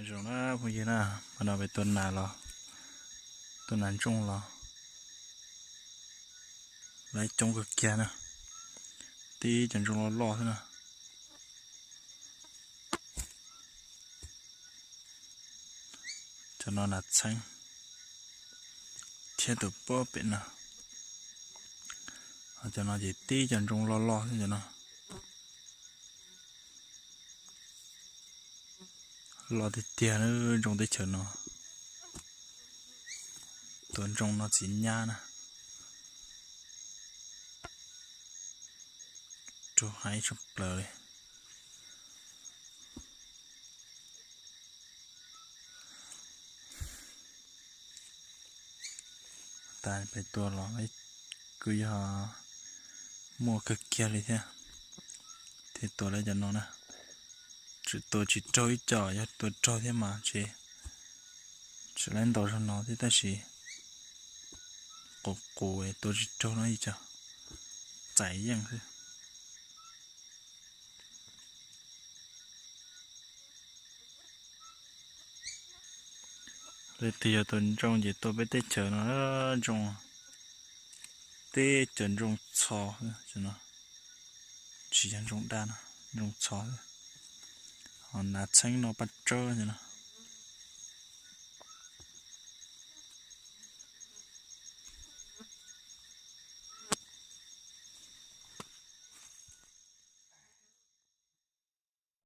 Zoo na phooj ywg na, mas no peb tua nas los, tua nas ntsooj los, lawv coob kawg kiag na. Tib cov ntsooj loj loj xwb na. Cov no nas txheeb thiab tus pob pem no. Cov no ces tib cov ntsooj loj loj xwb cov no. Loj tiag tiag na, ntsooj teb chaws no. Tus ntsooj no txiv nyab na. Raug haib tshaj plaws li. Tas peb tua los kuj yog muaj kawg kiag li thiab. Thiaj tua lawv cov no na. Tseem tua tsis raug ib co, yog tua raug thiab mas tseem, tseem lawv ntau zog no thiab tab sis qus qus tua tsis raug no ib co, txais yeej xwb. Leej twg yog tua ntsooj ces tua peb teb chaws no ntsooj, teb chaws ntsooj txho, tsis yog ntsooj daj no, ntsooj txho. Ho nas txheeb no paj tsawb no.